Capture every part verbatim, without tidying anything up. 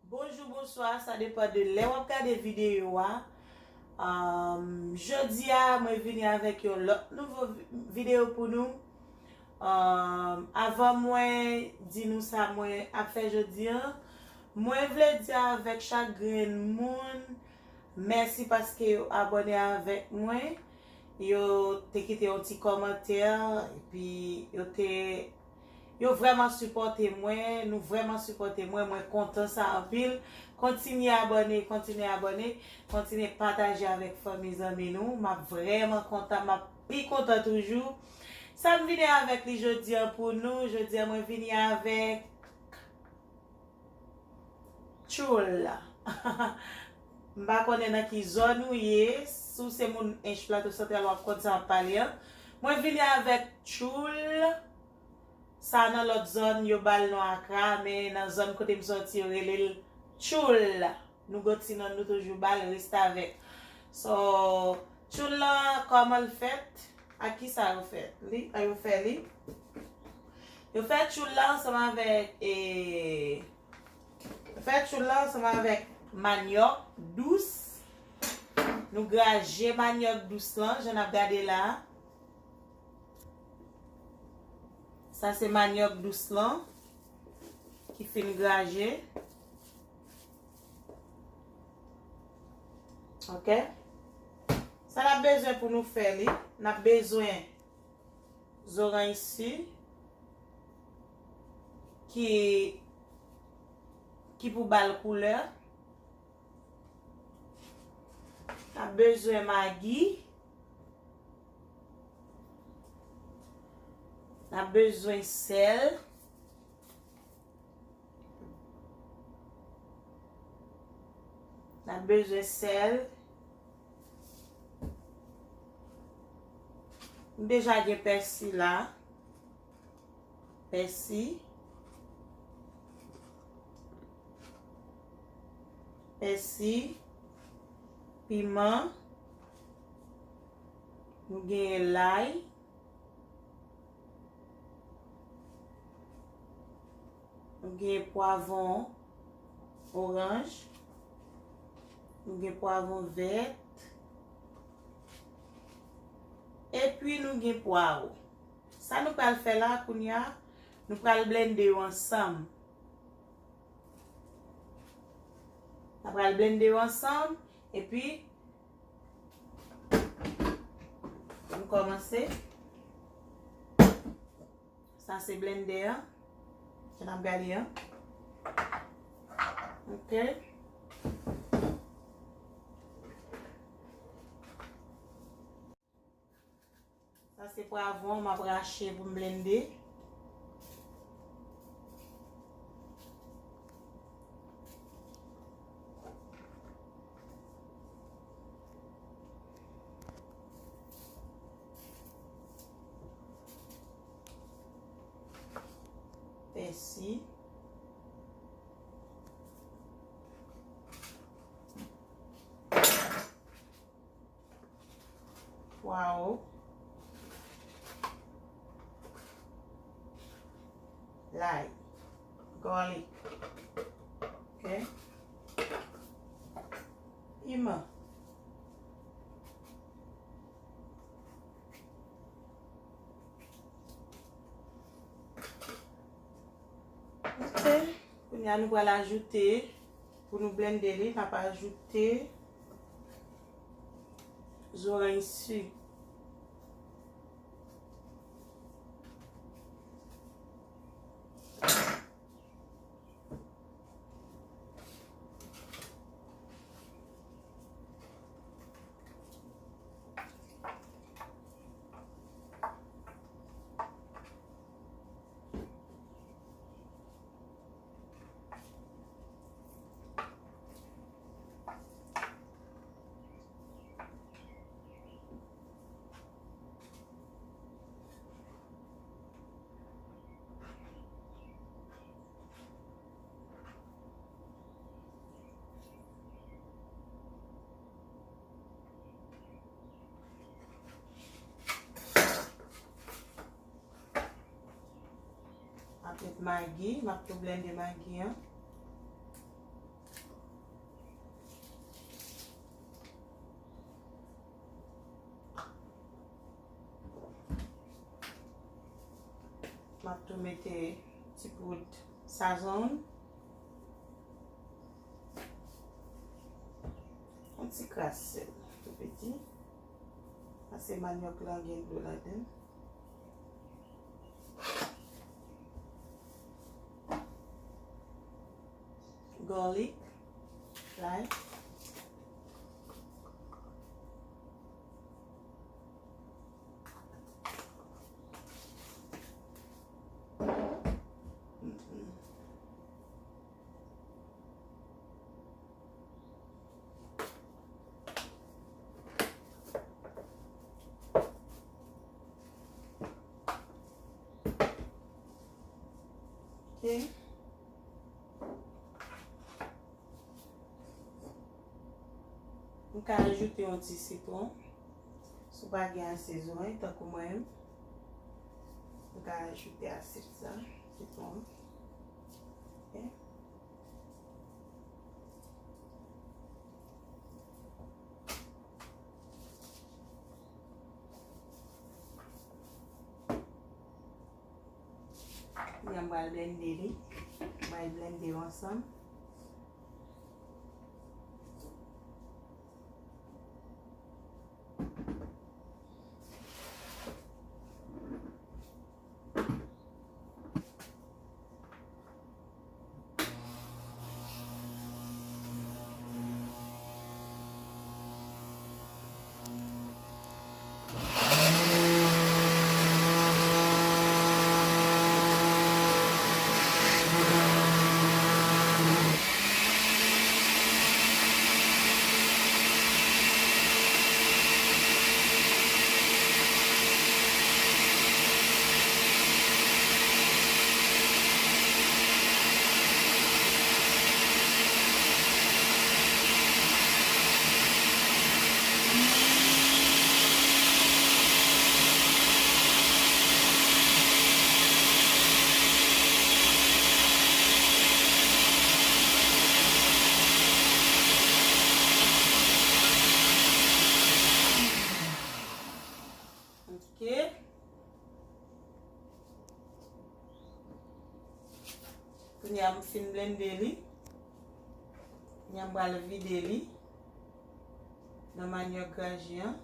Bonjou, bonswa, sa depann de lè w ap gade videyo a. Ahn, jodi a, mwen vini avèk yon lòt nouvo vi-, videyo pou nou. Ahn, avan mwen di nou sa mwen ap fè jodi a, mwen vle di avèk chak grenn moun, mèsi paske yo abòne avèk mwen. Yo te kite yon ti kòmantè, epi yo te, yo vrèman sipòte mwen, nou vrèman sipòte mwen, mwen kontan sa anpil. Kontinye abòne, kontinye abòne, kontinye pataje avèk fanmi zanmi nou. M ap vrèman kontan, m ap pi kontan toujou. Sa m vini avèk li jodi a pou nou, jodi a mwen vini avèk tchoul. M pa konnen nan ki zòn ou ye. Si w se moun Ench Plato Santral, w ap konn sa m ap pale an. Mwen vini avèk tchoul. Sa nan lòt zòn, yo ba l non akra, men nan zòn kote m sòti, yo rele l tchoul. Nou gon ti non nou toujou ba l, restavèk. So, tchoul lan, kòman l fèt? Ak ki sa yo fèt li? An yo fè li? Yo fè tchoul la ansanm avèk, e, yo fè tchoul la ansanm avèk manyòk dous. Nou graje manyòk dous lan, jan n ap gade la. Sa se manyòk dous lan ki fin graje. Ok? Sa n ap bezwen pou nou fè li, n ap bezwen zoranj si ki, ki pou ba l koulè. N ap bezwen magi. N ap bezwen sèl. N ap bezwen sèl. M deja gen pèsi la. Pèsi. Pèsi. Piman. Nou genyen lay. Nou gen pwavwon oranj. Nou gen pwavwon vèt. Epi nou gen pwawo. Sa nou pral fè la kounye a, nou pral blende yo ansanm. Nou pral blende yo ansanm, epi nou kòmanse. Sa se blendè an. Jan n ap gade an. Ok. Sa se pwavwon m ap rache pou m blende. Pèsi. Pwawo. Lay. Garlic. Ok. Piman. Ok. Kounye a nou pral ajoute, pou nou blende li, n ap ajoute zoranj si. M ap met magi, m ap tou blende magi an. M ap tou mete ti poud sazon. Yon ti kras sèl, tou piti. Paske manyòk lan gen dlo ladan. Garlic, lay. Ok. M ka ajoute yon ti sitwon. Si w pa gen ase zwen, tankou mwen menm, m ka ajoute ase sa, sitwon. Ok. Kounye a m pral blende li. M pral blende yo ansanm. Ok. Kounye a m fin blende li. Kounye a m pral vide li nan manyòk graji an.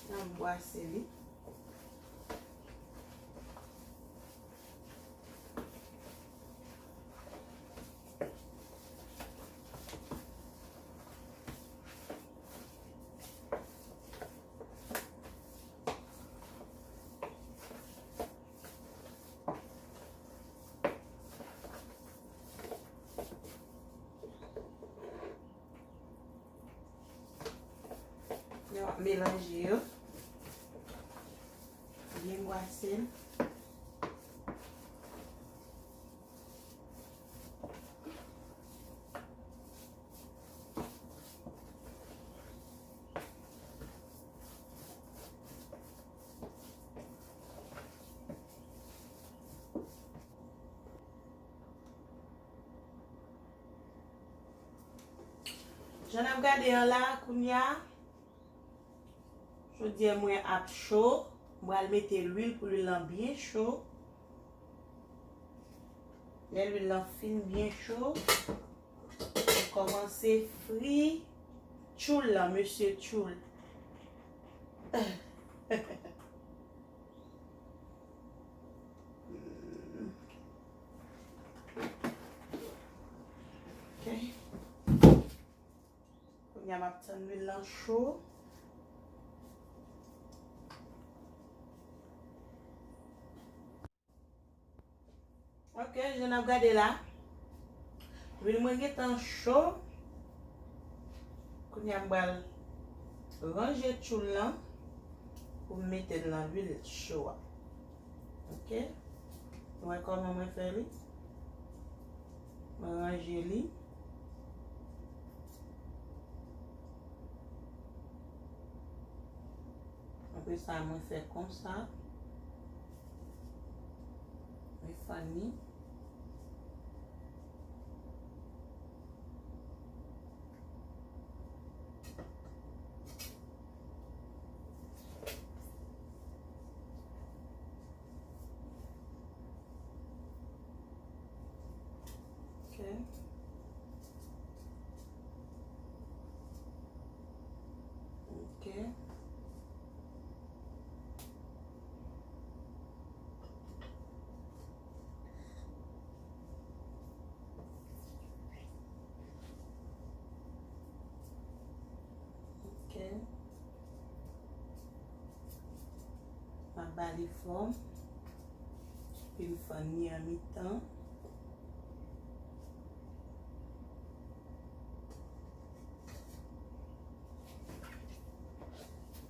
N ap bwase li. N ap melanje yo. Byen bwase l. Jan n ap gade an la, kounye a, chodyè mwen ap cho. M pral mete lwil pou lwil lan byen cho. Lè lwil lan fin byen cho, m kòmanse fri tchoul lan, mesye tchoul. Ok. Kounye a m ap tann lwil lan cho. Ok, jan n ap gade la. Lwil mwen gentan cho. Kounye a m pral Ranje tchoul lan pou m mete l nan lwil cho a. Ok? Ou wè kòman mwen fè li? Mwen ranje li. Apre sa, mwen fè konsa. Mwen fann li. Ok. Ok. Ok. M ap ba li fòm. Epi m fann li an mitan.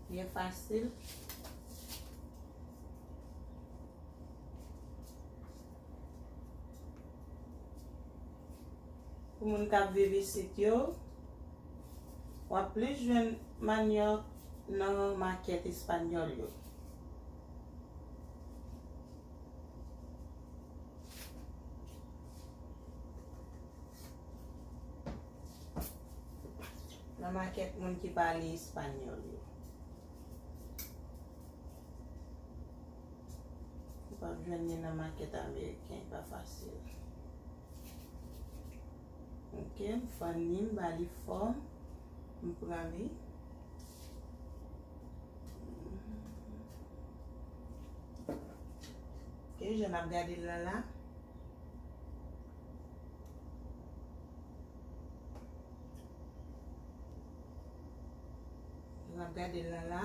Byen fasil. Pou moun k ap viv isit yo, w ap plis jwenn manyòk nan makèt espanyòl yo. Nan makèt moun ki pale espanyòl yo. Ou p ap jwenn li nan makèt ameriken, pa fasil. Ok, m fann li, m ba li fòm, m pran li. Ok, jan n ap gade l la la. Jan n ap gade l la la.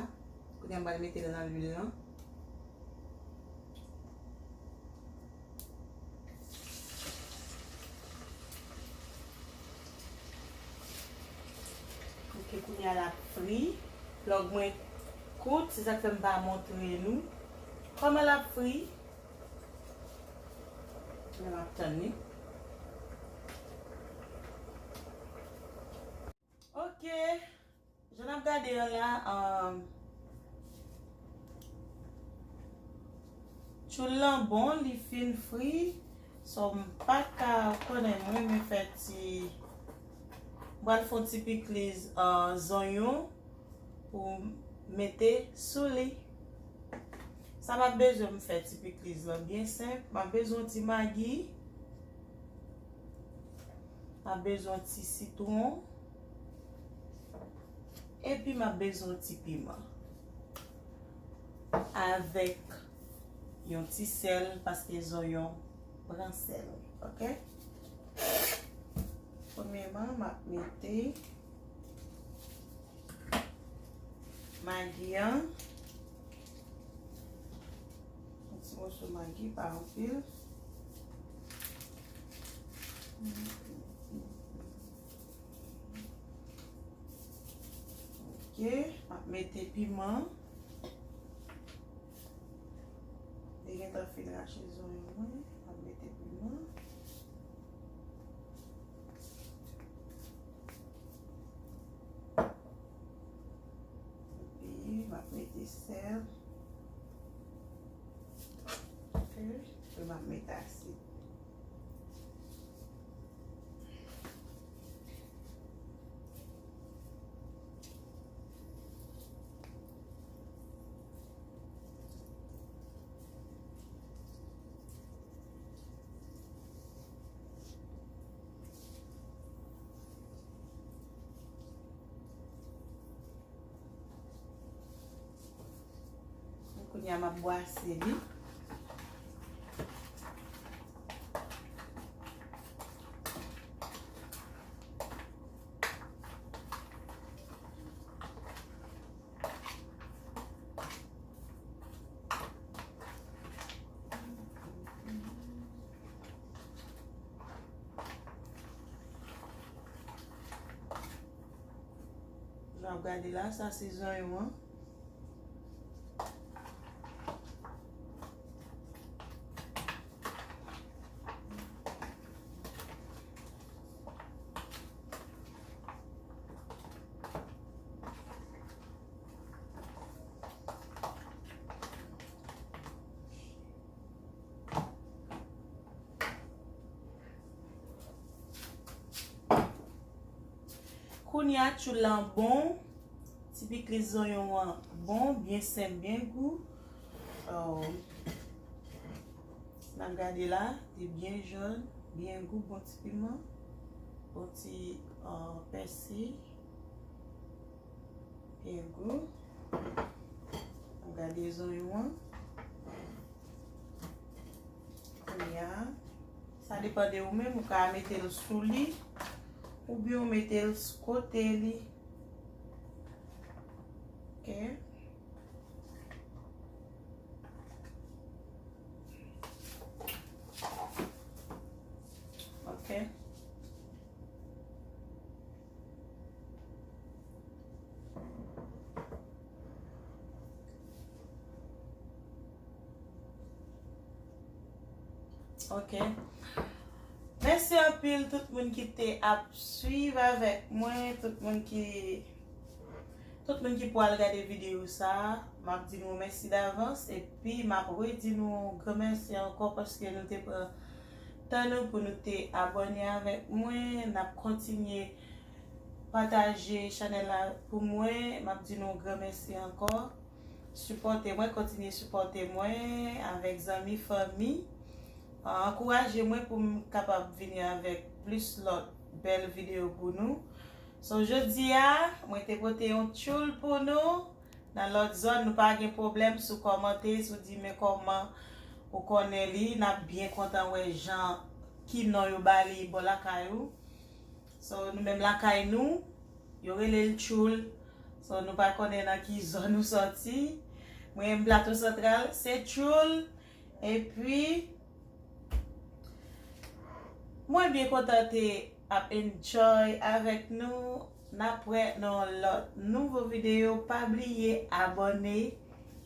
Kounye a m pral mete l nan lwil lan. Ok, kounye a l ap fri. Vlòg mwen kout, se sa k fè m pa montre nou kòman l ap fri. Men m ap tann li. Ok. Jan n ap gade an la, um, tchoul lan bon, li fin fri. So, m pa ka konnen, mwen renmen fè ti, m pral fè yon ti pikliz, uh, zonyon pou m mete sou li. Sa m ap bezwen m fè ti pikliz lan byen senp. M ap bezwen yon ti magi. M ap bezwen yon ti sitwon. Epi m ap bezwen yon ti piman. Avèk yon ti sèl, paske zonyon pran sèl. Ok? Premyèman, m ap mete Magi an. Yon ti moso magi, pa anpil. Ok, m ap mete piman. Li gentan fin rache zonyon mwen. M ap mete piman. Epi, m ap mete sèl. Ok. Epi, m ap mete asid. Kounye a m ap bwase li. Jan Ap gade la, sa se zonyon an. Kounye a, tchoul lan bon. Ti pikliz zonyon an bon, byen senp, byen gou. Oh. N ap gade la, li byen jòn, byen gou, bon ti piman, bon ti, uh, pèsi, byen gou. N ap gade zonyon an. Kounye a, sa depann de ou menm, ou ka mete l sou li, oubyen ou mete l s-, kote li. Ok. Ok. Ok. Mèsi anpil tout moun ki te ap swiv avèk mwen, tout moun ki, tout moun ki pral gade videyo sa a, m ap di nou mèsi davans, epi m ap redi nou gran mèsi ankò paske nou te pran tan nou pou nou te abòne avèk mwen. N ap kontinye pataje chanèl la pou mwen. M ap di nou gran mèsi ankò. Sipòte mwen, kontinye sipòte mwen avèk zanmi, fanmi. Ankouraje mwen pou m kapab vini avèk plis lòt bèl videyo pou nou. So, jodi a, mwen te pote yon tchoul pou nou. Nan lòt zòn, nou pa gen pwoblèm si w kòmante, si w di men kòman ou konnen li, n ap byen kontan wè jan ki non yo ba li bò lakay ou. So, nou menm lakay nou, yo rele l tchoul. So, nou pa konnen nan ki zòn ou sòti. Mwen menm Plato Santral, se tchoul. Epi, mwen byen kontan te ap enjoy avèk nou. N ap wè nan yon lòt nouvo videyo. Pa bliye abòne,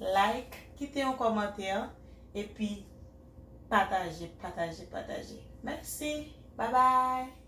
like, kite yon kòmantè, epi pataje, pataje, pataje. Mèsi. Bye bye.